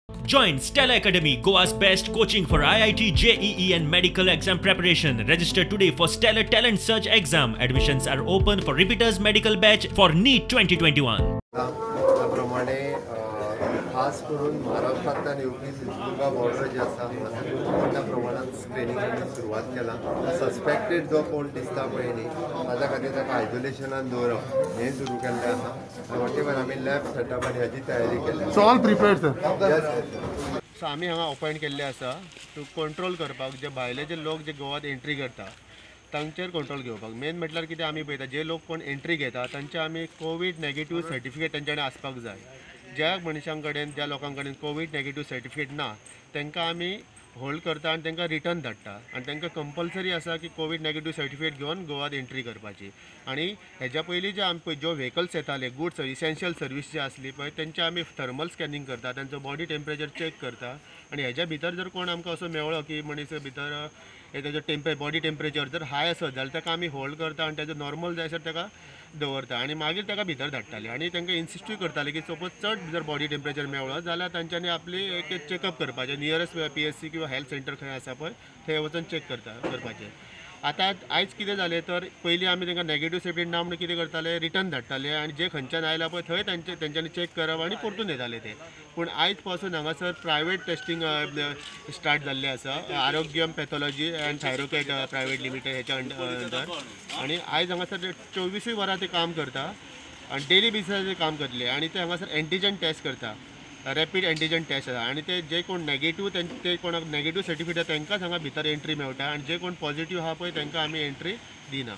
Join Stella Academy, Goa's best coaching for IIT, JEE and medical exam preparation. Register today for Stellar Talent Search exam. Admissions are open for repeaters medical batch for NEET 2021. त्या प्रमाणे खास करून महाराष्ट्रांतल्यान येवपी Sindhudurga border जी आसा हांगासर खूब मोठ्या प्रमाणात स्क्रिनींग आमी सुरवात केला. सस्पेक्टेड जो कोण दिसता पळय न्ही, ताच्या खातीर ताका आयसोलेशनान दवरप हें सुरू केल्लें आसा. वटेवर आमी लॅब सेटअप आनी हाची तयारी केल्या. So all prepared, sir. Yes. So आमी हांगा अपॉयंट केल्ले आसा टू कंट्रोल करपाक जे भायले जे लोक जे गोवात एंट्री करता तांचेर कंट्रोल घेवपाक. मेन म्हटल्यार कितें, आमी पळयता जे लोक कोण एंट्री घेता तांचे आमी कोवीड नेगेटीव सर्टिफिकेट तांचे कडेन आसपाक जाय. ज्या मनशां कडेन, ज्या लोकां कडेन कोवीड नेगेटीव सर्टिफिकेट ना तांकां आमी होल्ड करता आनी तांकां रिटर्न धाडटा आनी तांकां कंपल्सरी आसा की कोवीड नेगेटीव सर्टिफिकेट घेवन गोवात एंट्री करपाची. आनी हेज्या पयलीं जे आमी ज्यो व्हेकल्स येताले, गुड्स इसेन्शियल सर्वीस जी आसली पळय, तेंचे आमी थर्मल स्कॅनिंग करता, तांचो बॉडी टेम्परेचर चॅक करता. आनी हेज्या भितर जर कोण आमकां असो मेळ्ळो की मनीस भितर तेजो बॉडी टेम्परेचर जर हाय आसत जाल्यार ताका आमी होल्ड करता आनी तेजो नॉर्मल जायसर ताका दवरता आनी मागीर ताका भितर धाडटाले. आनी तांकां इन्सिस्टूय करताले की सपोज चड जर बॉडी टेम्परेचर मेळ्ळो जाल्यार तांच्यांनी आपली एक चॅकअप करपाचें, नियरस्ट PSC किंवा हेल्थ सेंटर खंय आसा पळय थंय वचून चॅक करपाचें. आतां आयज कितें जालें तर पयलीं आमी तांकां नेगेटीव सर्टिफिकेट ना म्हणून कितें करताले, रिटर्न धाडटाले आनी जे खंयच्यान आयला पळय थंय तेंच्यांनी चॅक करप आनी परतून येताले ते. पूण आयज पासून हांगासर प्रायवेट टेस्टींग स्टार्ट जाल्लें आसा, Arogyam pathology and Thyrocare private limited हेच्या अंडर. आनी आयज हांगासर 24 वरां ते काम करता आनी डेली बेसिसाचेर ते काम करतले. आनी ते हांगासर एंटीजन टेस्ट करता, रॅपीड एंटीजन टेस्ट आसा. आनी ते जे कोण नेगेटीव ते कोणाक नेगेटीव सर्टिफिकेट आसा तांकांच हांगा भितर एंट्री मेळटा आनी जे कोण पॉझिटीव आहा पळय तांकां आमी एंट्री दिना.